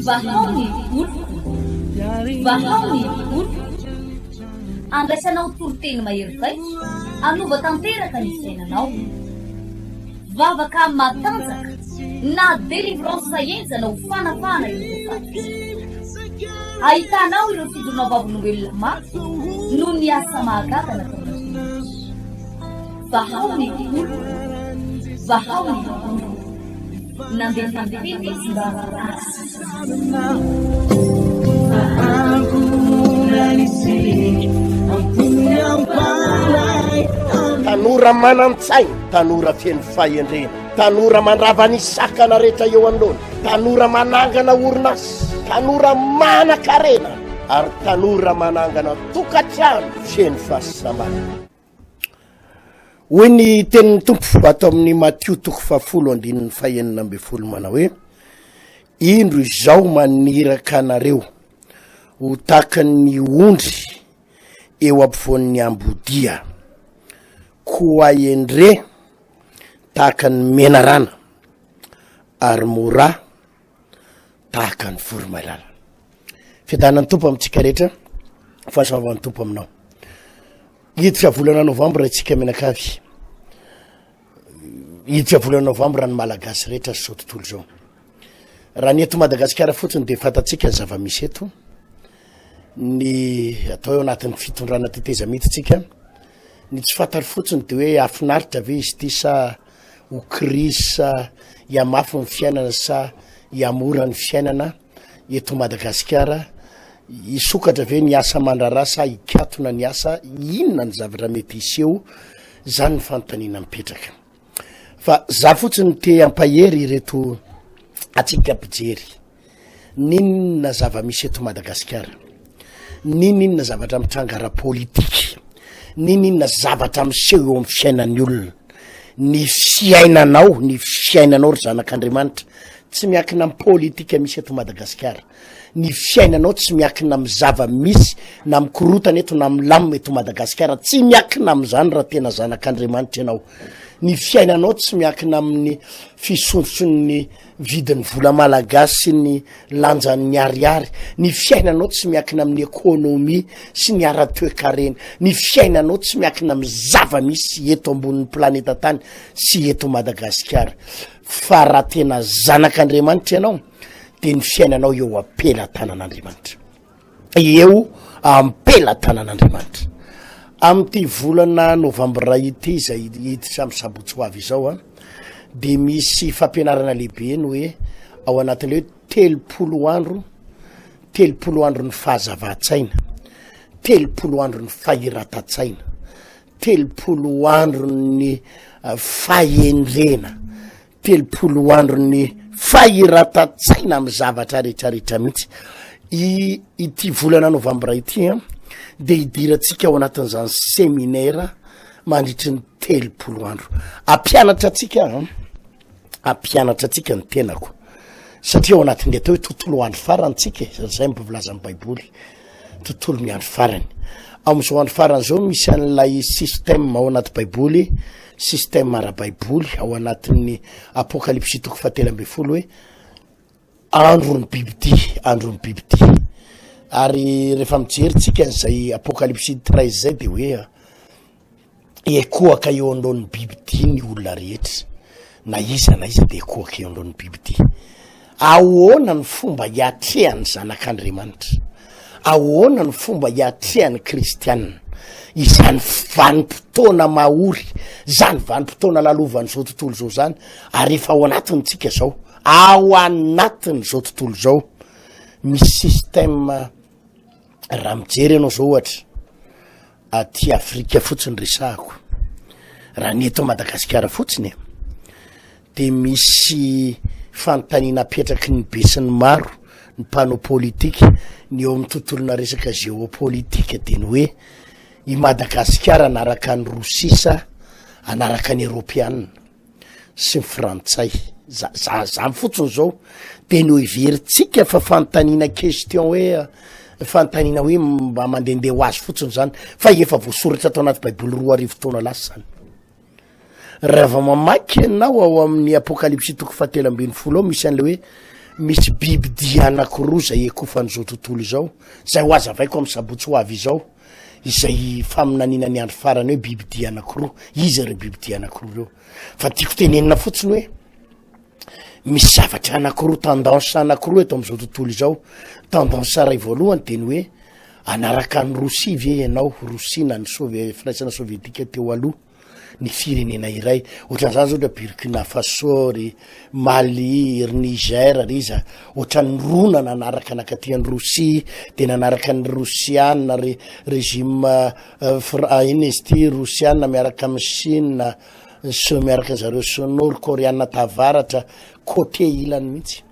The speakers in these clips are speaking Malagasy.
Vahao ny oloko, vahao ny oloko. Andraisanao toriteny mahery vaika, hanova tanteraka ny fiainanao. Vavaka matanjaka na délivrance henjana ho fanafahana ireo voafatotra. Ahitanao ireo fijoroana vavolombelona mafy noho ny asa mahagaga nataon'Andriamanitra. Vahao ny oloko, vahao ny oloko. Nandefa ny teny izy mba hahasitrana. Tanora manan-tsaina, tanora feno fahendrena, tanora mandrava ny sakana rehetra eo anoloana, tanora manangana orinasa, tanora manan-karena ary tanora manangana tokantrano feno fahasambarana. Hoy ny tenin'ny Tompo ato amin'ny Matio toko fahafolo andininy fahenina ambin'ny folo manao hoe, Indro izao maniraka anareo ho tahaka ny ondry eo ampovoan'ny ambodia, koa endre tahaka ny menarana ary mora tahaka ny voromailala. Fiadanan'ny Tompo amintsika rehetra, fahasoavan'ny Tompo aminao. Hiditra volana novambra isika mianakavy. Hiditra volana novambra ny Malagasy rehetra sy izao tontolo izao. Raha ny eto Madagasikara fotsiny dia fantatsika ny zava-misy eto. Ny atao eo anatin'ny fitondrana tetezamita tsika. Ny tsy fantaro fotsiny dia hoe hahafinaritra ve izy ity sa ho krizy sa hihamafy ny fiainana sa hihamora ny fiainana eto Madagasikara, hisokatra ve ny asa aman-draharaha sa hikatona ny asa, inona ny zavatra mety hiseho, zany ny fanontaniana mipetraka. Fa za fotsiny te hampahery ireto atsika mpijery. N'inona zava-misy eto Madagasikara, n'inon'inona zavatra mitranga ara-politika, n'inon'inona zavatra miseho eo amin'ny fiainan'ny olona, ny fiainanao, ny fiainanao ry zanak'Andriamanitra, tsy miankina amin'ny politika misy eto Madagasikara, ny fiainanao tsy miankina amin'ny zava-misy na mikorotana eto na milamina eto Madagasikara, tsy miankina amin'izany raha tena zanak'Andriamanitra ianao. Ny fiainanao tsy miankina amin'ny fisondrotry vidin'ny vola malagasy sy ny lanjan'ny ariary, ny fiainanao tsy miankina amin'ny ekonomia sy ny ara-toekarena, ny fiainanao tsy miankina amin'ny zava-misy eto ambonin'ny planeta tany sy eto Madagasikara. Fa raha tena zanak'Andriamanitra ianao, dia ny fiainanao eo am-pelatanan'Andriamanitra. eo am-pelatanan'Andriamanitra. Amin'ity volana novambra ity izay hiditra amin'ny sabotsy ho avy izao a, dia misy fampianarana lehibe ny hoe ao anatin'ilay hoe 30 andro, 30 andron'ny fahazavan-tsaina, 30 andron'ny fahiratan-tsaina, 30 andron'ny fahendrena. 30 andron'ny fahiratan-tsaina amin'ny zavatra rehetrarehetra mihitsy. I, ity volana novambra ity an, de hidirantsika ao anatin'izany seminera mandritry ny 30 andro. Ampianatra antsika an, ampianatra antsika ny tenako. Satria ao anatin'ny atao hoe tontolo andro farany tsika e, zay mba voalazan'ny Baiboly. Tontolo ny andro farany. Amin'izao andro farany izao misy an'ilay système ao anaty Baiboly, système ara-baiboly ao anatin'ny Apokalypsy toko fahatelo ambin'ny folo hoe andron'ny bibidia, andron'ny bibidia. Ary rehefa mijery tsika an'izay Apokalypsy 13 zay de hoe Hiekohaka eo anoloan'ny bibidia ny olona rehetra, na iza na iza dia hiekohaka eo anoloan'ny bibidia. Ahoana ny fomba hiatrehan'ny zanak'Andriamanitra? Ahoana ny fomba hiatrehan'ny kristianina izany vanim-potoana mahory, izany vanim-potoana lalovan'izao tontolo izao izany? Ary efa ao anatiny tsika izao, ao anatin'izao tontolo izao, misy système raha mijery ianao izao ohatra, Aty Afrika fotsiny resahako, raha ny eto Madagasikara fotsiny e, de misy fanontaniana apetraky ny besinimaro, ny mpanao politika, ny eo amin'ny tontolona resaka géopolitique de ny hoe i Madagasikara hanaraka an'i Rosia sa hanaraka ny Eoropeana? sy ny frantsay za za zany fotsiny zao de noheverintsika fa fanontaniana question hoe fanontaniana hoe mba mandehandeha ho azy fotsiny zany fa efa voasoratra tao anaty baiboly 2000 taona lasa zany. Raha vao mamaky ianao ao amin'ny Apokalypsy toko fahatelo ambin'ny folo ao, misy an'le hoe misy biby dia anankiroa izay ekofan'izao tontolo izao, izay ho azavaiko amin'ny sabotsy ho avy izao, izay faminaniana ny andro farany hoe biby dia anankiroa. Iza ireo biby dia anankiroa ireo? Fa tiako tenenina fotsiny hoe misy zavatra anankiroa, tendance anankiroa eto amin'izao tontolo izao. Tendance iray voalohany dia ny hoe anaraka an'i Rosia ve ianao, Rosia na ny Sovie-, firaisana sovietika teo aloha, ny firenena iray. Ohatran'izany zao ohatra Burkina Faso, ry Mali, ry Niger, ry iza. Ohatran'ny rona nanaraka nankaty an'i Rosia, de nanaraka ny Rosiana, ry régime Fra-, inona izy ity, Rosiana miaraka amin'i Chine, sy miaraka zareo sinoa, ry Koreana tavaratra, côté ilany mihitsy.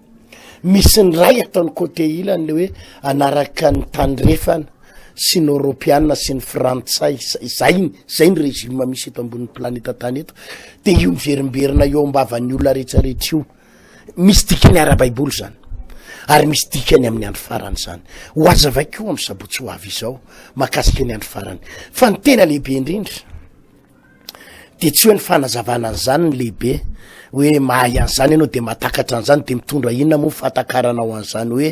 Misy ny ray ataon'ny côté ilany le hoe anaraka ny tandrefana sy ny eoropeana sy ny frantsay, zay zay ny régime misy eto ambonin'ny planeta tany eto, de io miverimberina eo am-bavan'ny olona rehetrarehetra io. Misy dikany ara-baiboly zany ary misy dikany amin'ny andro farany zany. Ho azavaiko io amin'ny sabotsy ho avy izao mahakasika ny andro farany. Fa ny tena lehibe indrindra de tsy hoe ny fanazavana an'izany ny lehibe hoe mahay an'izany ianao de mahatakatra an'izany de mitondra inona moa fahatakaranao an'izany hoe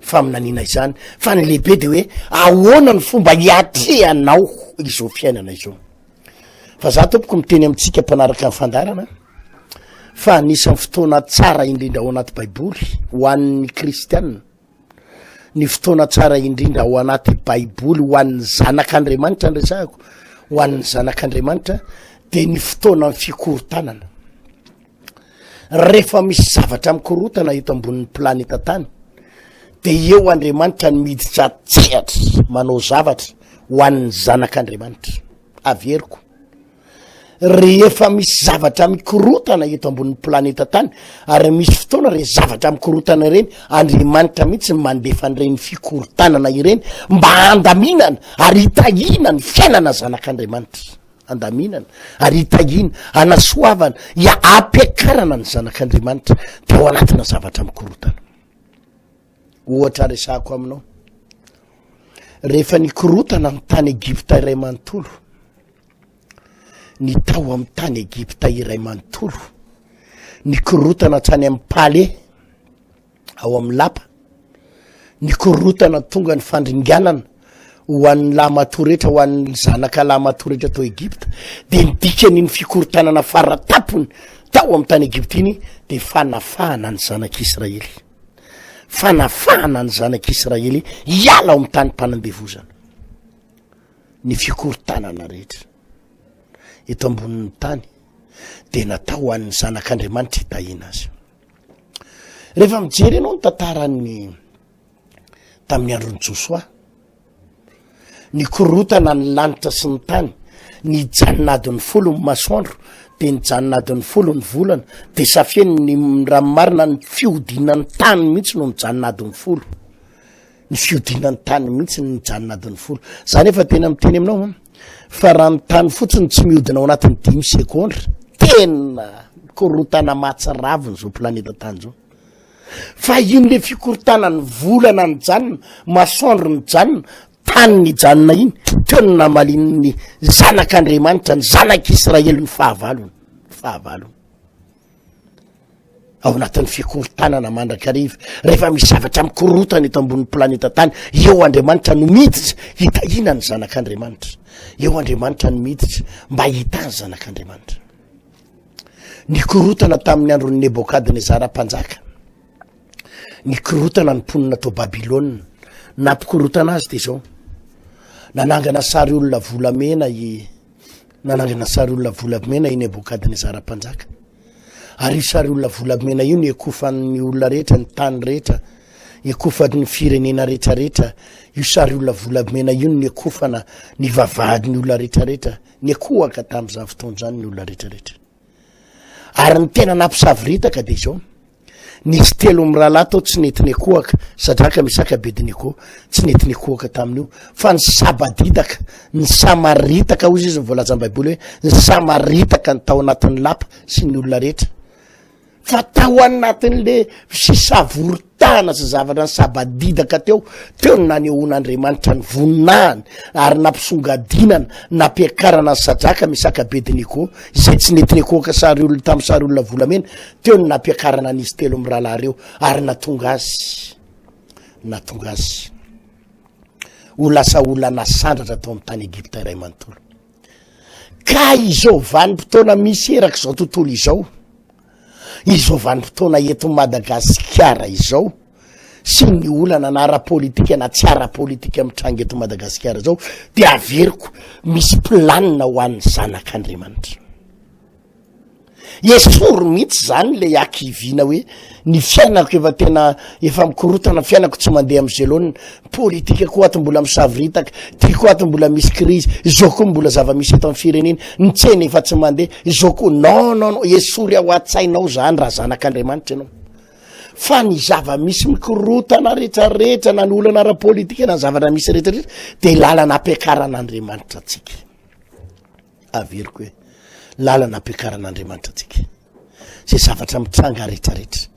faminaniana izany, fa ny lehibe de hoe ahoana ny fomba hiatrehanao izao fiainana izao. Fa za tompoko miteny amintsika mpanaraka ny fandaharana fa anisan'ny fotoana tsara indrindra ao anaty baiboly ho an'ny kristianina, ny fotoana tsara indrindra ao anaty baiboly ho an'ny zanak'Andriamanitra ny resahako, ho an'ny zanak'Andriamanitra de ny fotoanan'ny fikorontanana. Rehefa misy zavatra mikorotana eto ambonin'ny planeta tany de eo Andriamanitra ny miditra an-tsehatra manao zavatra ho an'ny zanak'Andriamanitra. Averiko. Rehefa misy zavatra mikorotana eto ambonin'ny planeta tany, ary misy fotoana ireny zavatra mikorotana ireny, Andriamanitra mihitsy no mandefa an'ireny fikorontanana ireny mba handaminana ary hitahiana ny fiainana zanak'Andriamanitra. Handaminana ary hitahiana, hanasoavana, ya hampiakarana ny zanak'Andriamanitra dia ao anatina zavatra mikorotana. Ohatra resahako aminao, rehefa nikorotana ny tany Egypta iray manontolo, ny tao amin'ny tany Egypta iray manontolo, nikorotana hatrany amin'ny palais ao amin'ny lapa, nikorotana tonga ny fandringanana ho an'ny lahimatoa rehetra, ho an'ny zanaka lahimatoa rehetra tao Egypta, dia ny dikan'iny fikorontanana faratapony tao amin'ny tany Egypta iny dia fanafahana ny zanak'Israely. Fanafahana ny zanak'Israely hiala ao amin'ny tany mpanandevozana. Ny fikorontanana rehetra eto ambonin'ny tany dia natao ho an'ny zanak'Andriamanitra hitahiana azy. Rehefa mijery ianao ny tantaran'ny tamin'ny andron'i Josoa, nikorotana ny lanitra sy ny tany, nijanona adin'ny folo ny masoandro, dia nijanona adin'ny folo ny volana, dia safeny ny raha marina ny fihodinan'ny tany mihitsy no nijanona adin'ny folo. Ny fihodinan'ny tany mihitsy no nijanona adin'ny folo. Za nefa tena miteny aminao an, fa raha ny tany fotsiny tsy mihodina ao anatin'ny dimy segondra, tena korotana mahatsiravina izao planeta tany izao. Fa iny le fikorontanan'ny volana nijanona, masoandro nijanona, tany nijanona iny, teo no namalian'ny zanak'Andriamanitra, ny zanak'Israely ny fahavalony, fahavalony. Ao anatin'ny fikorontanana mandrakariva, rehefa misy zavatra mikorotana eto ambonin'ny planeta tany, eo Andriamanitra no miditra hitahiana ny zanak'Andriamanitra. Eo Andriamanitra no miditra mba hitahy ny zanak'Andriamanitra. Nikorotana tamin'ny andron'i Nebokadnezara mpanjaka. Nikorotana ny mponina tao Babylona. Nampikorotana azy dia izao. Nanangana sary olona volamena i nanangana sary olona volamena i Nebokadnezara mpanjaka. Ary io sary olona volamena io no ekofan'ny olona rehetra, ny tany rehetra, ekofan'ny firenena rehetra rehetra. Io sary olona volamena io no nekofana ny vavahadin'ny olona rehetra rehetra. Nikohaka tamin'izany fotoana izany ny olona rehetrarehetra. Ary ny tena nampisavoritaka dia izao, nisy telo mirahalahy tao tsy nety nikohaka, Sadraka, Mesaka, Abednego, tsy nety nikohaka tamin'io, fa ny sabadidaka, ny samaritaka, hoy izy ny voalazan'ny Baiboly hoe, ny samaritaka ny tao anatin'ny lapa sy ny olona rehetra. Fa tao anatin'le fisavoritahana. niparitahana sy zavatra nisabadidaka teo, teo no nanehoan'Andriamanitra ny voninahiny ary nampisongadinana, nampiakarana an'i Sadraka, Mesaka, Abednego, izay tsy nety nikohaka sary olona tamin'ny sary olona volamena, teo no nampiakarana an'izy telo mirahalahy ireo ary natonga azy, natonga azy ho lasa olona nasandratra tao amin'ny tany Egypta iray manontolo. Ka izao vanim-potoana misy erak'izao tontolo izao, izao vanim-potoana eto Madagasikara izao, sy ny olana na ara-politika na tsy ara-politika mitranga eto Madagasikara izao, dia averiko misy planina ho an'ny zanak'Andriamanitra. Esory mihitsy zany le hakiviana hoe ny fiainako efa tena efa mikorotana, fiainako tsy mandeha am'izay laoniny, politika koa ato mbola misavoritaka, ty koa ato mbola misy krizy, izao koa mbola zava-misy eto amin'ny firenena, ny tsena efa tsy mandeha, izao koa non non non, esory ao an-tsainao zany raha zanak'Andriamanitra ianao. Fa ny zava-misy mikorotana rehetrarehetra na ny olana ara-politika na ny zavatra misy rehetrarehetra de lalana ampiakaran'Andriamanitra antsika. Averiko hoe lalana ampiakaran'Andriamanitra antsika. Zay zavatra mitranga rehetrarehetra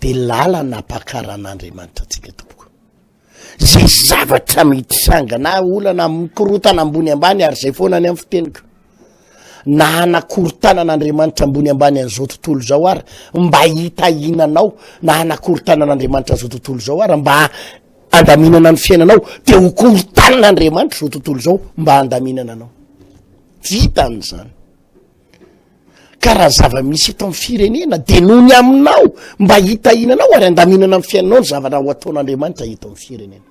de lalana ampakaran'Andriamanitra antsika tompoko. Zay zavatra mitranga na olana mikorotana ambony ambany ary zay foana ny amin'ny fiteniko. Na hanakorontanan'Andriamanitra ambony ambany an'izao tontolo izao ary mba hitahiananao na hanakorontanan'Andriamanitra an'izao tontolo izao ary mba andaminana ny fiainanao de ho korontanin'Andriamanitra izao tontolo izao mba handaminana anao. Vitany izany. Ka raha zava-misy eto amin'ny firenena de noho ny aminao mba hitahiana anao ary andaminana amin'ny fiainanao ny zavatra ho ataon'Andriamanitra eto amin'ny firenena.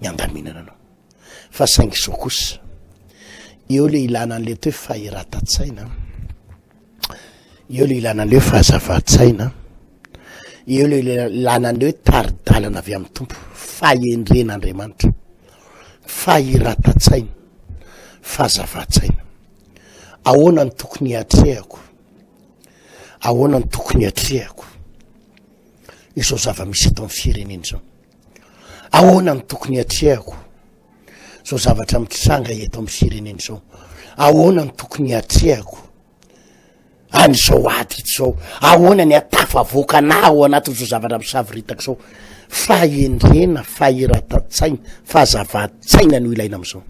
Ny andaminana anao. Fa saingy izao kosa, eo le ilana an'le atao hoe fahiratan-tsaina, eo le ilana an'le hoe fahazavan-tsaina, eo le ilana an'le hoe tari-dalana avy amin'ny Tompo, fahendren'Andriamanitra, fahiratan-tsaina, fahazavan-tsaina. Ahoana no tokony hiatrehako? Ahoana no tokony hiatrehako izao zava-misy eto amin'ny firenena izao? Ahoana no tokony hiatrehako izao zavatra mitranga eto amin'ny firenena izao? Ahoana no tokony hiatrehako an'izao ady izao? Ahoana ny atafavoaka anah ao anatin'izao zavatra misavoritaka izao? Fahendrena, fahiratan-tsaina, fahazavan-tsaina no ilaina amin'izao.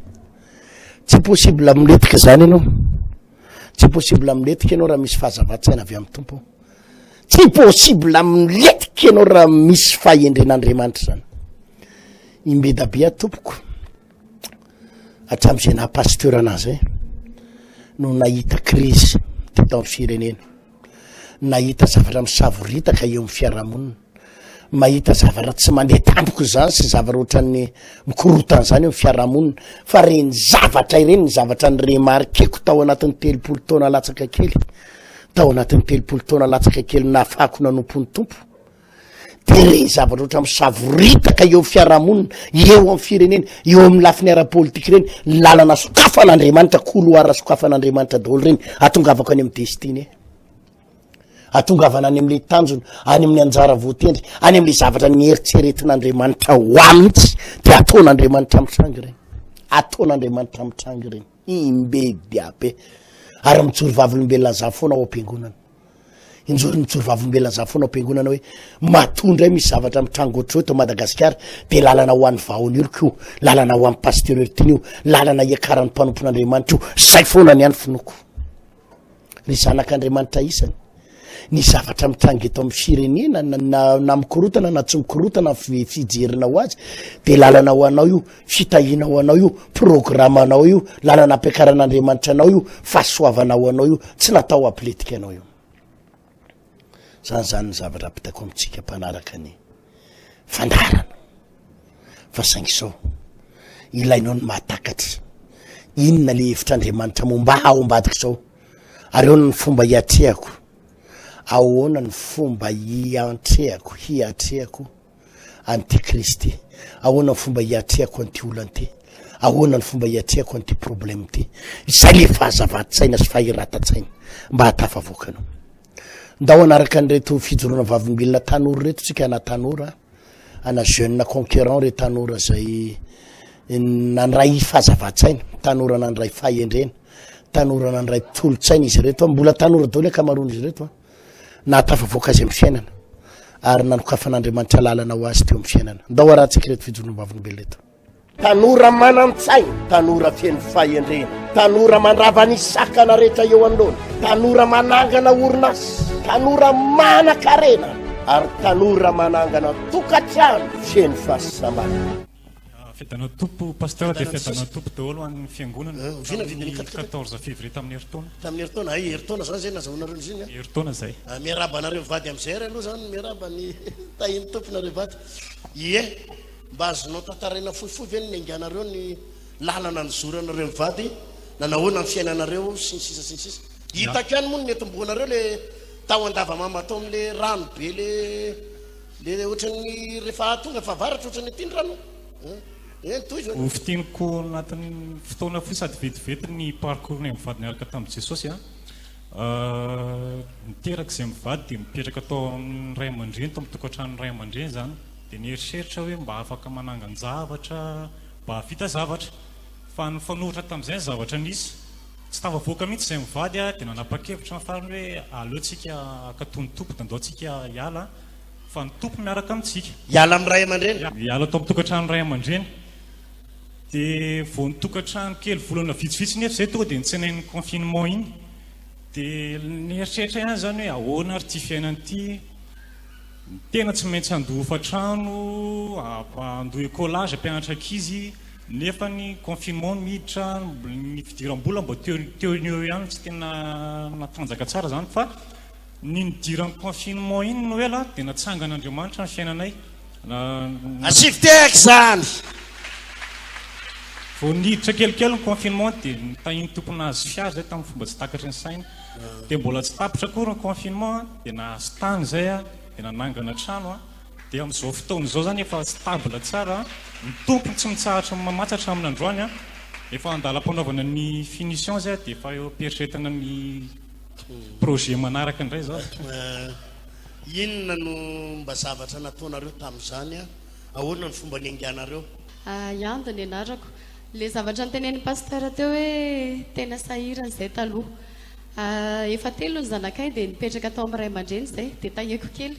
Tsy possible milentika zany ianao. Tsy possible milentika ianao raha misy fahazavan-tsaina avy amin'ny Tompo. Tsy possible milentika ianao raha misy fahendren'Andriamanitra zany. Imbedabe aho tompoko hatramin'izay naha pasteur anazy zay no nahita crise teto amin'ny firenena. Nahita zavatra misavoritaka eo amin'ny fiarahamonina. Mahita zavatra tsy mandeha tampoka izany sy zavatra ohatran'ny mikorotana izany eo amin'ny fiarahamonina. Fa ireny zavatra ireny ny zavatra niremarkeko tao anatin'ny 30 taona latsaka kely, tao anatin'ny 30 taona latsaka kely nahafahako nanompo ny Tompo. Dia ireny zavatra ohatran'ny misavoritaka eo amin'ny fiarahamonina, eo amin'ny firenena, eo amin'ny lafiny ara-politika ireny, lalana sokafan'Andriamanitra, couloir sokafan'Andriamanitra daholo ireny, atongavako any amin'ny destinée. Atongavana any amin'ilay tanjona, any amin'ny anjara voatendry, any amin'ilay zavatra nieritreretin'Andriamanitra ho ahy mihitsy, dia ataon'Andriamanitra mitranga ireny. Ataon'Andriamanitra mitranga ireny. Imbe dia be. Ary mijoro vavolombelona an'izany foana ao am-piangonana. Injoro mijoro vavolombelona an'izany foana ao am-piangonana hoe matoa indray misy zavatra mitranga ohatr'izao eto Madagasikara, dia lalana ho an'ny vahona io ko, lalana ho an'ny pasteur Hertiny io, lalana hiakaran'ny mpanompon'Andriamanitra io. Zay foana ny any finoako. Ry zanak'Andriamanitra isany, ny zavatra mitranga eto amin'ny firenena na na mikorotana na tsy mikorotana ny fijerinao azy de lalana ho anao io, fitahiana ho anao io, programanao io, lalana ampiakaran'Andriamanitra anao io, fahasoavana ho anao io, tsy natao hampilentika anao io. Zany zany ny zavatra ampitaiko amintsika mpanaraka ny fandaharana. Fa saingy izao, ilainao ny mahatakatra inona le hevitr'Andriamanitra momba ahy ao ambadik'izao, ary ahoana ny fomba hiatrehako, ahoana ny fomba hiantrehako, hiatrehako an'ity Kristy, ahoana ny fomba hiatrehako an'ity olana ity, ahoana ny fomba hiatrehako an'ity problème ity. Izay le fahazavan-tsaina sy fahiratan-tsaina mba hahatafavoaka anao. Ndao hanaraka an'ireto fijoroana vavolombelona tanora ireto tsika na tanora ana jeune conquérant re tanora zay nandray fahazavan-tsaina, tanora nandray fahendrena, tanora nandray tolo-tsaina izy ireto, mbola tanora daholo ankamaroan'izy ireto, nahatafavoaka azy amin'ny fiainana. ary nanokafan'Andriamanitra lalana ho azy teo amin'ny fiainana. Ndao arahantsika ireto fijoroam-bavolombelona ireto. Tanora manan-tsaina, tanora feno fahendrena, tanora mandrava ny sakana rehetra eo anoloana, tanora manangana orinasa, tanora manan-karena ary tanora manangana tokantrano feno fahasambarana. Fiadanana Tompo Pasteur dia fiadanana Tompo daholo ho an'ny fiangonana. Eh, oviana vidin'ny Tamin'ny 14 février tamin'ny herintaona. Tamin'ny herintaona, hay herintaona zany zay nazahoanareo an'izy iny an? Herintaona zay. Ah, miarahaba anareo mivady amin'izay ary aloha zany, miarahaba ny tahin'ny Tompo nareo mivady. Ie, mba azonao tantaraina fohifohy ve ny niainganareo ny lalana nizoranareo mivady, nanahoana ny fiainanareo sy ny sisa sy ny sisa. Hitako ihany moa ny netombohanareo le tao Andavamamba tao amin'le rano be le Le ohatran'ny rehefa tonga fahavaratra ohatran'ny aty ny rano eh. Eny tohizo Ho fintiniko anatin'ny fotoana fohy sady vetivety ny parcours-nay mivady niaraka tamin'i Jesosy a. Niteraka izay mivady dia mipetraka tao amin'ny ray aman-dreny, tao amin'ny tokantranon'ny ray aman-dreny izany. Dia nieritreritra hoe mba afaka manangan-javatra, mba hahavita zavatra. Fa nifanohitra tamin'izay ny zavatra nisy. Tsy tafavoaka mihitsy izay mivady dia nanapa-kevitra ny farany hoe aleo tsika hankatò ny Tompo dia andao tsika hiala fa ny Tompo miaraka amintsika. Hiala amin'ny ray aman-dreny. Hiala tao amin'ny tokantranon'ny ray aman-dreny. Dia vao nitokantrano kely volana vitsivitsy nefa izay tonga dia nitsenain'ny confinement iny. Dia nieritreritra ihany izany hoe ahoana ary ity fiainana ity. Ny tena tsy maintsy handoa hofantrano, handoa écolage hampianatra ankizy. Nefa ny confinement miditra, ny fidiram-bola mba teo teo no eo ihany, tsy tena natanjaka tsara izany fa ny nidiran'ny confinement iny Noël dia natsangan'Andriamanitra ny fiainanay. Asivo tehaka izany! Vao niditra kelikely ny confinement dia nitahian'ny Tompo nahazo fiara izay tamin'ny fomba tsy takatry ny saina. Dia mbola tsy tapitra akory ny confinement dia nahazo tany izay dia nanangana trano. Dia amin'izao fotoana izao izany efa stable tsara, ny tompony tsy mitsahatra mamatsy hatramin'ny androany an, efa andalam-panaovana ny finition izay dia efa eo am-pieritreretana ny projet manaraka indray izao. Inona no mba zavatra nataonareo tamin'izany? Ahoana ny fomba niainganareo? Yando ny anarako. Ilay zavatra notenenin'i Pasteur teo hoe tena sahirana izay taloha. Efa telo ny zanakay dia nipetraka tao amin'ny ray aman-dreny izay dia tahiako kely.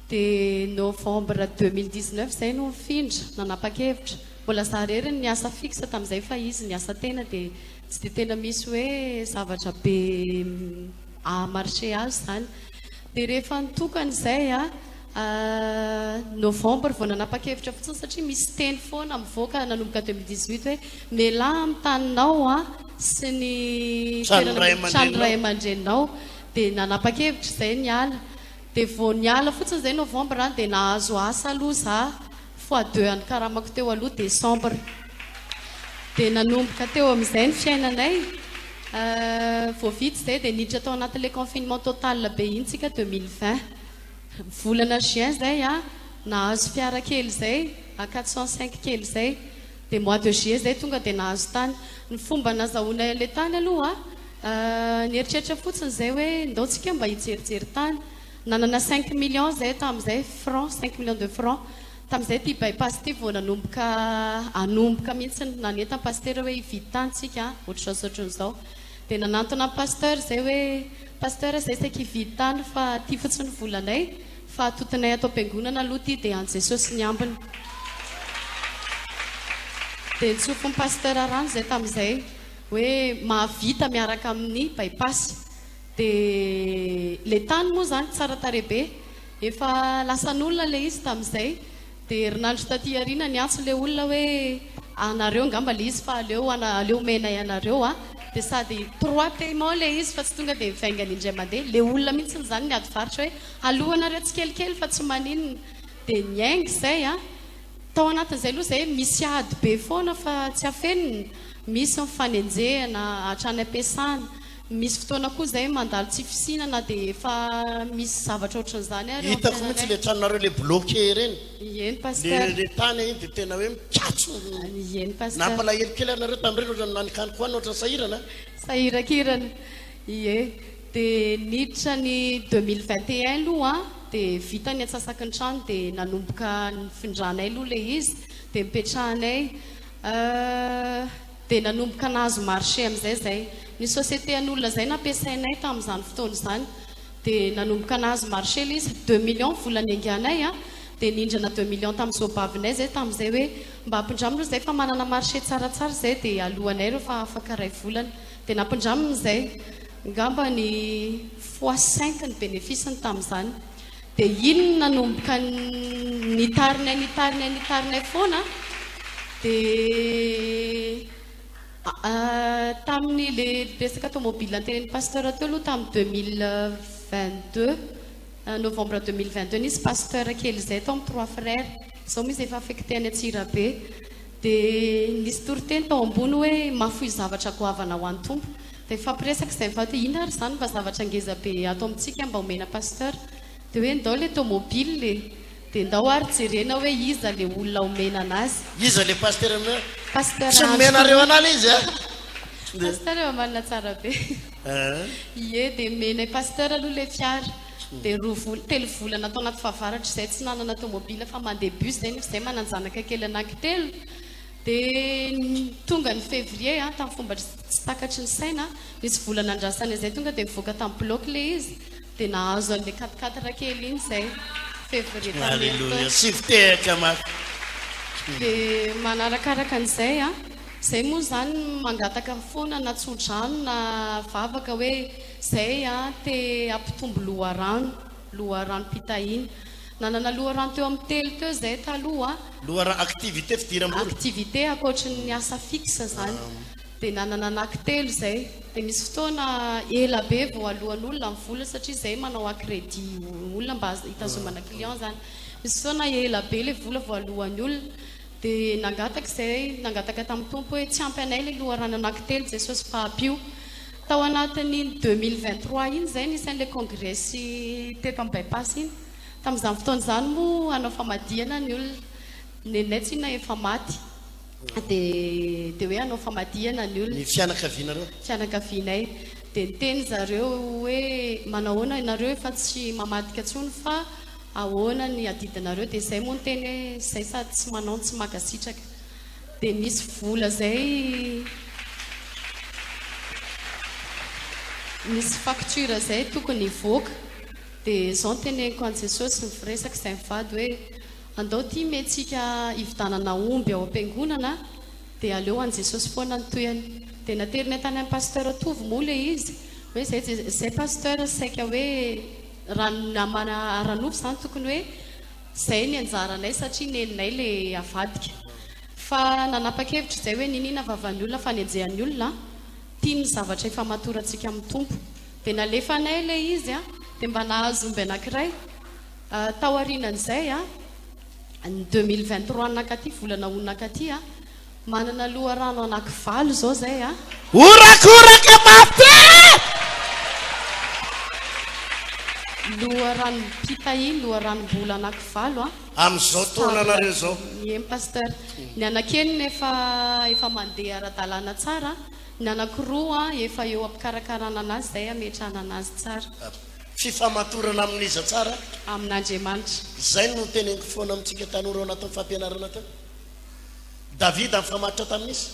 Dia novembre 2019 izay no nifindra, nanapa-kevitra. Mbola za irery no niasa fixe tamin'izay fa izy niasa tena dia tsy dia tena misy hoe zavatra be haha-marcher azy izany. Dia rehefa nitokana izay a, novembre vao nanapa-kevitra fotsiny satria misy teny foana mivoaka nanomboka 2018 hoe mialà amin'ny taninao a sy ny toerana trano ray aman-dreninao. Dia nanapa-kevitra izay niala. Dia vao niala fotsiny izay novembre an, dia nahazo asa aloha za, fois deux an'ny karamako teo aloha décembre. Dia nanomboka teo amin'izay ny fiainanay. Vao vita izay dia niditra tao anatin'ilay confinement total be iny tsika 2020. Volana juin izay an, nahazo fiara kely izay, A 405 kely izay. Dia mois de juillet izay tonga dia nahazo tany. Ny fomba nazahoanay an'ilay tany aloha an, nieritreritra fotsiny izay hoe ndao tsika mba hijerijery tany. Nanana cinq millions izay tamin'izay, francs, cinq millions de francs. Tamin'izay ity by-pass ity vao nanomboka hanomboka mihitsy, nanentana pasitera hoe hividy tany tsika an, ohatr'izao sy ohatran'izao. Dia nanantona an'i pasteur izay hoe, pasteur izay saika hividy tany fa ity fotsiny ny volanay. Fa atotonay ato am-piangonana aloha ity dia an'i Jesosy ny ambiny. Dia nitsofin'i Pasteur rano izay tamin'izay hoe mahavita miaraka amin'ny bypass. Dia ilay tany moa izany tsara tarehy be. Efa lasan'olona ilay izy tamin'izay. Dia herinandro taty aoriana niantso ilay olona hoe anareo angamba ilay izy fa aleo aleo omenay anareo a. Dia sady trois paiements ilay izy fa tsy tonga dia mivaingana indray mandeha. Ilay olona mihitsy izany niady varotra hoe alohanareo tsikelikely fa tsy maninona. Dia niainga izay a. Tao anatin'izay aloha izay misy ady be foana fa tsy afenina. Misy ny fanenjehana hatrany am-piasana. Misy fotoana koa izay mandalo tsy fisiana na dia efa misy zavatra ohatran'izany ary eo amin'ny Hitako mihitsy fiainanay. le tranonareo le bloqué ireny. Ieny Le Pasteur. le tany iny dia tena hoe mikatso. Ieny Pasteur. Nampalahelo kely ary nareo tamin'ireny ohatran'ny nanikaniko hoanina ohatran'ny sahirana. Sahirakirana. Ie. Dia niditra ny 2021 aloha dia vita ny antsasaky ny trano dia nanomboka nifindranay aloha ilay izy dia nipetrahanay. Euh. Dia nanomboka nahazo marché amin'izay izay. Ny société an'olona izay nampiasainay tamin'izany fotoana izany. Dia nanomboka nahazo marché ilay izy, deux millions vola niainganay an, dia nindrana deux millions tamin'ny zobavinay izay tamin'izay hoe mba ampindramo aloha izay fa manana marché tsaratsara izay dia alohanay ireo fa afaka iray volana. Dia nampindraminy izay. Angamba ny fois cinq ny bénéfice-ny tamin'izany. Dia iny no nanomboka nitarinay nitarinay nitarinay foana dia Tamin'ny le resaka tomobile notenenin'i Pasteur teo aloha tamin'ny 2022, novembre 2022 nisy Pasteur kely izay tao amin'ny Trois Frères, izao moa izy efa affecté any Antsirabe, dia nisy toriteny tao ambony hoe mahafoy zavatra goavana ho an'ny Tompo, dia nifampiresaka izay mivady hoe inona ary izany mba zavatra ngeza be ato amintsika mba omena Pasteur, dia hoe ndao le tomobile e! Dia ndao ary jerena hoe iza le olona omena anazy. Iza le pasteur omena? Pasteur Tsy Andry omenareo anah le izy a! Pasteur efa manana tsara be. Ie dia omenay pasteur aloha le fiara. Dia roa vol telo volana tao anaty fahavaratra izay tsy nanana tomobile fa mandeha bus izay nefa izay manan-janaka kely anankitelo. Dia tonga ny février an, tamin'ny fomba tsy takatry ny saina, nisy vola nandrasana izay tonga dia nivoaka tamin'ny bloc le izy. Dia nahazo an'ilay quatre quatre kely iny izay, février tamin'ny Alléluia, herintaona. sivy tehaka mafy. Dia manarakaraka an'izay an, izay moa izany mangataka foana na tso-drano na vavaka hoe izay an te hampitombo loharano, loharanom-pitahiana. Nanana loharano teo amin'ny telo teo izay taloha. Loharano, activité fidiram-bola. Activité ankoatry ny asa fixe izany. Dia nanana anaky telo izay. Dia misy fotoana ela be vao aloan'olona ny vola satria izay manao à crédit olona mba hitazomana client izany. Misy fotoana ela be ilay vola vao aloan'ny olona. Dia nangataka izay, nangataka tamin'ny Tompo hoe tsy ampy anay ilay loharano anaky telo Jesosy fa ampio. Tao anatin'iny 2023 iny izay nisy an'ilay kongresy teto amin'ny By-pass iny. Tamin'izany fotoana izany moa hanao famadihana ny olona. Neninay tsinona efa maty. Dia dia hoe hanao famadihana ny olona. Ny fianakavianareo? Fianakavianay. Dia niteny zareo hoe manahoana ianareo efa tsy mamadika intsony fa ahoana ny adidinareo. Dia izay moa niteny hoe izay sady tsy manao no tsy mankasitraka. Dia nisy vola izay, nisy facture izay tokony hivoaka. Dia izao no teneniko an'i Jesosy, miresaka izay mivady hoe. Andao ty mentsika hividanana omby ao am-piangonana dia aleo an'i Jesosy foana ny tohiny. Dia naterinay tany amin'i Pasteur Tovo moa ilay izy hoe zay zay Pasteur saika hoe raha ny namana ara-nofo izany tokony hoe zay ny anjaranay satria neninay ilay avadika. Fa nanapa-kevitra izay hoe niniana vavan'ny olona fa nenjehan'ny olona tia ny zavatra ifamatorantsika amin'ny Tompo. Dia nalefanay ilay izy dia mba nahazo omby anankiray. Taorianan'izay, ny 2023 nankaty, volana août nankaty, manana loharano anakivalo izao izay. Horakoraka mafy be! Loharanom-pitahiana, loharanom-bola anakivalo. Amin'izao taonanareo izao. Eny Pasteur. Ny anankenina efa efa mandeha ara-dalàna tsara, ny anankiroa efa eo am-pikarakarana anazy izay hametrahana anazy tsara. Fifamatorana amin'iza tsara? Amin'Andriamanitra. Izay no noteneniko foana amintsika tanora ao anatin'ny fampianarana teo. Davida nifamatotra tamin'iza?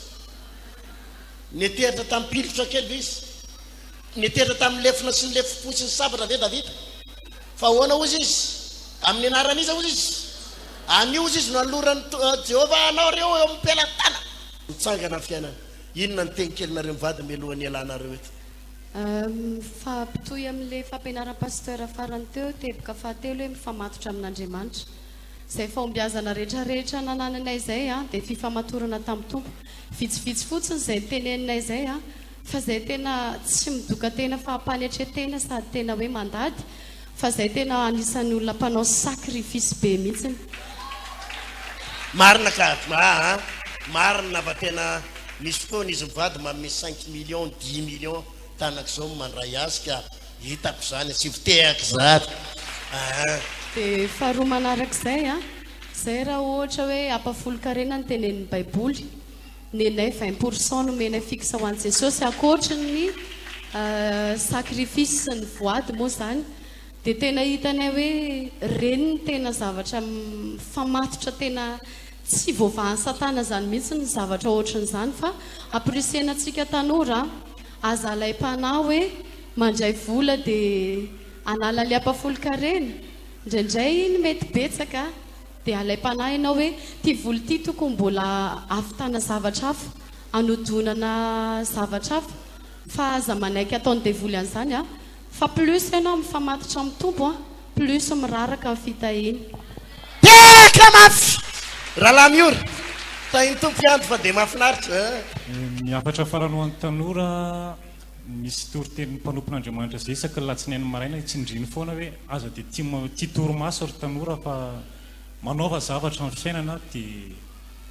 Nitehatra tamin'ny pilotra kely ve izy? Nitehatra tamin'ny lefona sy ny lefom-po sy ny sabatra ve Davida? Fa ahoana hozy izy? Amin'ny anaran'iza hozy izy? Anio hozy izy no anoloran'i Jehovah anao ireo eo amin'ny pelatana. Mitsangana ny fiainana. Inona ny teny kelinareo mivady mialohan'ny hialanareo eto? Mifampitohy amin'ilay fampianaran'i Pasteur farany teo, teboka fahatelo hoe mifamatotra amin'Andriamanitra. Izay fahombiazana rehetra rehetra nanananay izay dia fifamatorana tamin'ny Tompo. Vitsivitsy fotsiny izay noteneninay izay fa izay tena tsy midoka tena fahampanetren-tena sady tena hoe mandady fa izay tena anisan'ny olona mpanao sacrifice be mihitsiny. Marina ka aa marina fa tena Misy fotoana izy mivady manome cinq millions, dix millions tanako zao mandray azy ka hitako zany, asivo tehaka zany aa. Dia faharoa manarak'izay an, izay raha ohatra hoe ampahafolon-karena no tenenin'ny baiboly, nenay vingt pour cent nomenay fixe ho an'i Jesosy ankoatry ny sacrifice sy ny voady moa izany, dia tena hitanay hoe ireny no tena zavatra mifamatotra tena Tsy voavahan'i satana zany mihitsy ny zavatra ohatrin'izany fa ampirisihana antsika tanora aza alaim-panahy hoe mandray vola dia. Hanala ilay ampahafolon-karena. Indraindray iny mety betsaka dia alaim-panahy ianao hoe ity vola ity tokony mbola hahavitana zavatra hafa, hanodonana zavatra hafa. Fa aza manaiky ataon'ny devoly an'izany an! Fa plus ianao mifamatotra amin'ny Tompo an, plus miraraka ny fitahiana. Tehaka mafy! Rahalahy Miora, tahin'ny Tompo hiandry fa dia mahafinaritra eh. Ny hafatra farany ho an'ny tanora, misy toritenin'ny mpanompon'Andriamanitra izay isaky ny latsinainy maraina tsindriany foana hoe aza dia tia tia torimaso ry tanora fa manaova zavatra amin'ny fiainana dia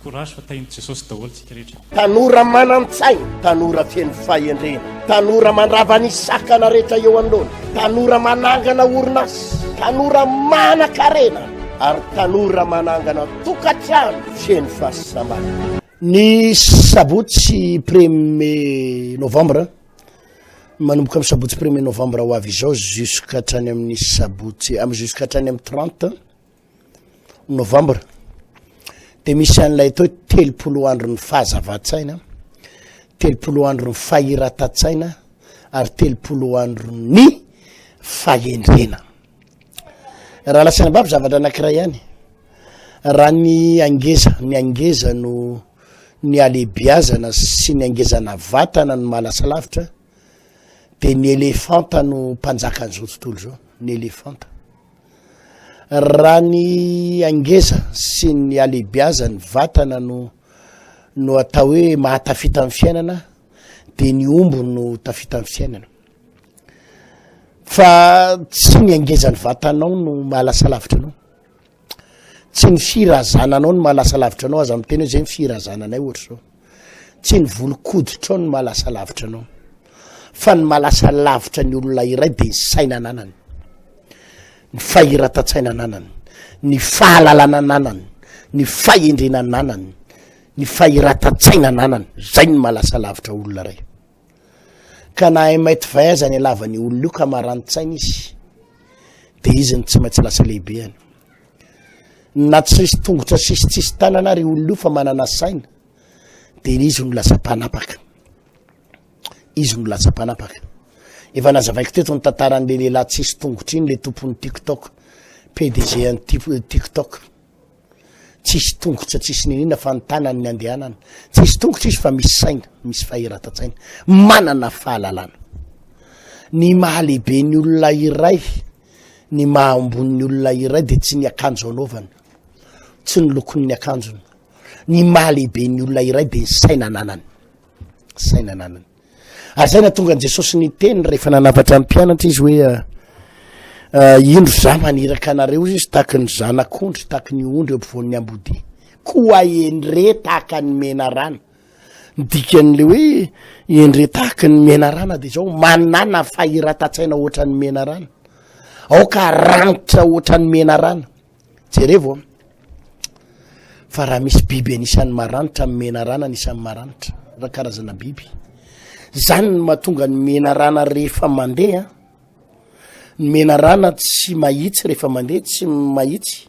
Courage fa tahin'i Jesosy daholo tsika rehetra. Tanora manan-tsaina, tanora feno fahendrena, tanora mandrava ny sakana rehetra eo anoloana, tanora manangana orinasa, tanora manan-karena ary tanora manangana tokantrano feno fahasambarana. Ny sabotsy premier novembre, manomboka amin'ny sabotsy premier novembre ho avy izao jusqu'à hatrany amin'ny sabotsy, am jusqu'à hatrany amin'ny 30 novambra de misy an'ilay atao hoe 30 andron'ny fahazavan-tsaina, 30 andron'ny fahiratan-tsaina ary 30 andron'ny fahendrena. Raha lasaina babo zavatra anankiray ihany, raha ny angeza, ny angeza no ny halehibiazana sy ny angezana vatana no mahalasa lavitra de ny elefanta no mpanjakan'izao tontolo izao, ny elefanta. Raha ny angeza sy ny halehibiazan'ny vatana no no atao hoe mahatafita ny fiainana de ny omby no tafita ny fiainana. Fa tsy ny angezan'ny vatanao no mahalasa lavitra anao. Tsy ny firazananao no mahalasa lavitra anao, aza miteny hoe zay ny firazananay ohatra zao. Tsy ny volon-koditrao no mahalasa lavitra anao. Fa ny mahalasa lavitra ny olona iray dia ny saina ananany, ny fahiratan-tsaina ananany, ny fahalalana ananany, ny fahendrena ananany, ny fahiratan-tsaina ananany. Zay no mahalasa lavitra olona iray. Ka na un mètre vingt aza ny halavan'io olona io ka marani-tsaina izy, dia izy no tsy maintsy lasa lehibe any. Na tsisy tongotra sisy tsisy tanana ary io olona io fa manana saina, dia izy no lasa mpanapaka. Izy no lasa mpanapaka. Efa nazavaiko teto ny tantaran'le lehilahy tsisy tongotra iny, le tompon'ny TikTok, PDG an'ny TikTok. Tsisy tongotra tsisy niniana fa ny tanany ny andehanana. Tsisy tongotra izy fa misy saina, misy fahiratan-tsaina, manana fahalalana. Ny mahalehibe ny olona iray, ny maha ambony ny olona iray dia tsy ny akanjo anaovany, tsy ny lokon'ny akanjony. Ny mahalehibe ny olona iray dia ny saina ananany. Saina ananany. Ary zay nahatonga an'i Jesosy niteny rehefa nanafatra ny mpianatra izy hoe ah, ah, indro za maniraka anareo izy izy tahaky ny zanak'ondry tahaky ny ondry eo ampovoan'ny ambodia koa endre tahaka ny menarana ny dikan'le hoe endre tahaky ny menarana de zao manana fahiratan-tsaina ohatran'ny menarana aoka ranitra ohatran'ny menarana Jerevo an! Fa raha misy biby anisan'ny maranitra, ny menarana anisan'ny maranitra, raha karazana biby. Zany no mahatonga ny menarana rehefa mandeha, ny menarana tsy mahitsy rehefa mandeha, tsy mahitsy,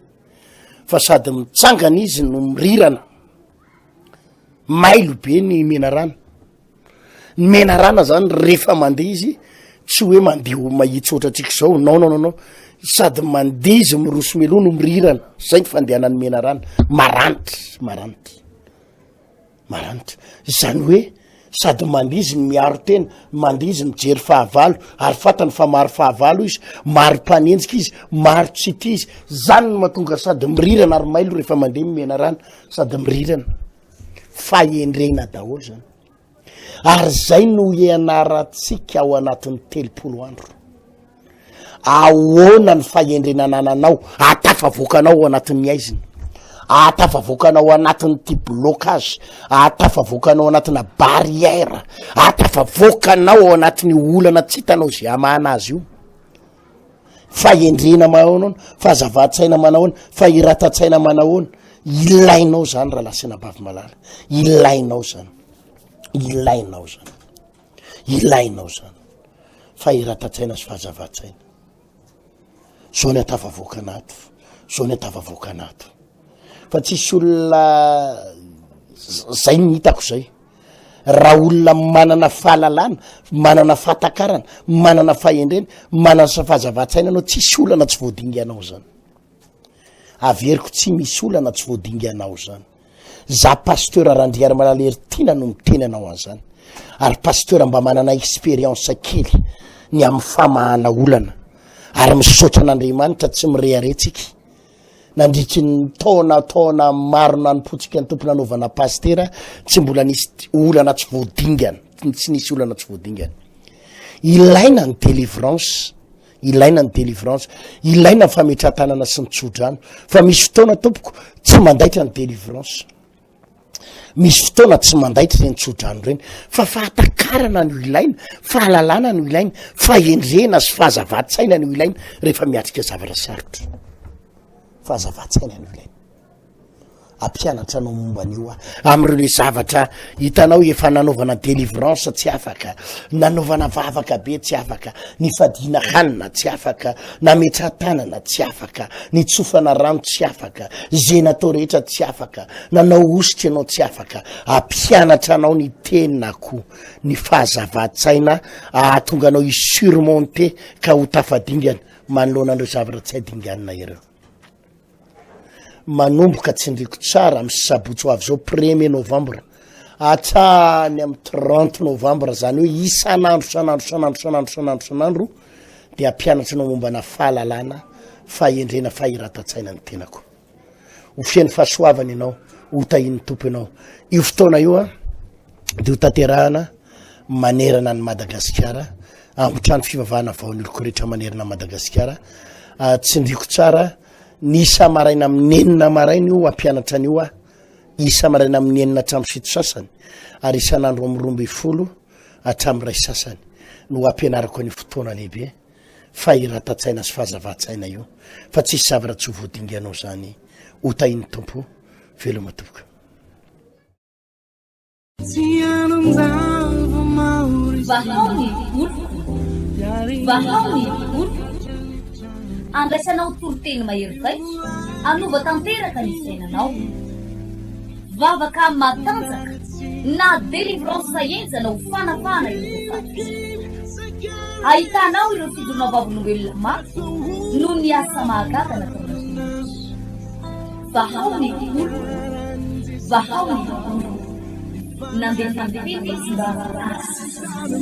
fa sady mitsangana izy no mirirana. Mailo be ny menarana. Ny menarana zany rehefa mandeha izy tsy hoe mandeha ho mahitsy ohatra antsika izao, non non non non, sady mandeha izy miroso mialoha no mirirana, zay ny fandehanan'ny menarana, maranitra, maranitra, maranitra, izany hoe sady mandeha izy no miaro tena, mandeha izy mijery fahavalo, ary fantany fa maro fahavalo izy, maro mpanenjika izy, maro tsy tia izy, zany no mahatonga sady mirirana ary mailo rehefa mandeha ny menarana, sady mirirana. Fahendrena daholo zany. Ary zay no ianarantsika ao anatin'ny 30 andro. Ahoana ny fahendrena anananao ahatafavoakanao ao anatin'ny aizina, ahatafavoakanao ao anatin'ity blocage, ahatafavoakanao anatina barrière, ahatafavoakanao ao anatin'io olana tsy hitanao izay hamahana azy io. Fahendrena manahoana, fahazavan-tsaina manahoana, fahiratan-tsaina manahoana, ilainao zany rahalahy sy anabavy malala, ilainao zany, ilainao zany, ilainao zany, fahiratan-tsaina sy fahazavan-tsaina. Zao ny atafavoaka anato, zao ny atafavoaka anato. Fa tsisy olona zay ny hitako zay. Raha olona manana fahalalana, manana fahatakarana, manana fahendrena, manana fahazavan-tsaina anao, tsisy olana tsy voadinganao zany. Averiko tsy misy olana tsy voadinganao zany. Za pasteur Randriarimalala Heritiana no miteny anao an'izany. Ary pasteur mba manana expérience kely ny amin'ny famahana olana. Ary misaotra an'Andriamanitra tsy mirehareha tsika. Nandritry ny taona taona maro nanompoantsika ny Tompo nanaovana pasitera, tsy mbola nisy olana tsy voadingana, tsy nisy olana tsy voadingana. Ilaina ny délivrance, ilaina ny délivrance, ilaina ny fametrahan-tanana sy ny tsodrano, fa misy fotoana tompoko tsy mandaitra ny délivrance. Misy fotoana tsy mandaitra ireny tsodrano ireny fa fahatakarana no ilaina, fahalalana no ilaina, fahendrena sy fahazavan-tsaina no ilaina rehefa miatrika zavatra sarotra. Fahazavan-tsaina no ilaina. Ampianatra anao momba an'io aho. Amin'ireo le zavatra hitanao efa nanaovana délivrance tsy afaka, nanaovana vavaka be tsy afaka, nifadiana hanina tsy afaka, nametraha-tanana tsy afaka, nitsofana rano tsy afaka, ze natao rehetra tsy afaka, nanao hosotra ianao tsy afaka, ampianatra anao ny tenako ny fahazavan-tsaina ahatonga anao hi-surmonter ka ho tafadingana manoloana an'ireo zavatra tsy hay dinganina ireo. Manomboka tsindriko tsara amin'ny sabotsy ho avy izao premier novembre hatrany amin'ny 30 novembre, zany hoe isan'andro isan'andro isan'andro isan'andro isan'andro isan'andro dia ampianatra anao mombana fahalalana, fahendrena, fahiratan-tsaina ny tenako. Ho feno fahasoavana ianao, ho tahian'ny Tompo ianao. Io fotoana io a dia ho tanterahana manerana an'i Madagasikara, amin'ny trano fivavahana vao ny oloko rehetra manerana an'i Madagasikara. Ah, tsindriko tsara ny isa maraina amin'ny enina maraina io hampianatra an'io aho, isa maraina amin'ny enina hatramin'ny fito sasany ary isan'andro amin'ny 12 hatramin'ny iray sasany no hampianarako an'io fotoana lehibe fahiratan-tsaina sy fahazavan-tsaina io fa tsisy zavatra tsy ho voadinganao zany ho tahin'ny Tompo veloma tompoko. Vahao ny oloko, vahao ny oloko. Andraisanao toriteny mahery vaika, hanova tanteraka ny fiainanao. Vavaka matanjaka na délivrance henjana ho fanafahana ireo voafatotra. Ahitanao ireo fijoroana vavolombelona mafy noho ny asa mahagaga nataon'Andriamanitra. Vahao ny oloko, vahao ny oloko. Nandefa ny teny izy mba hahasitrana.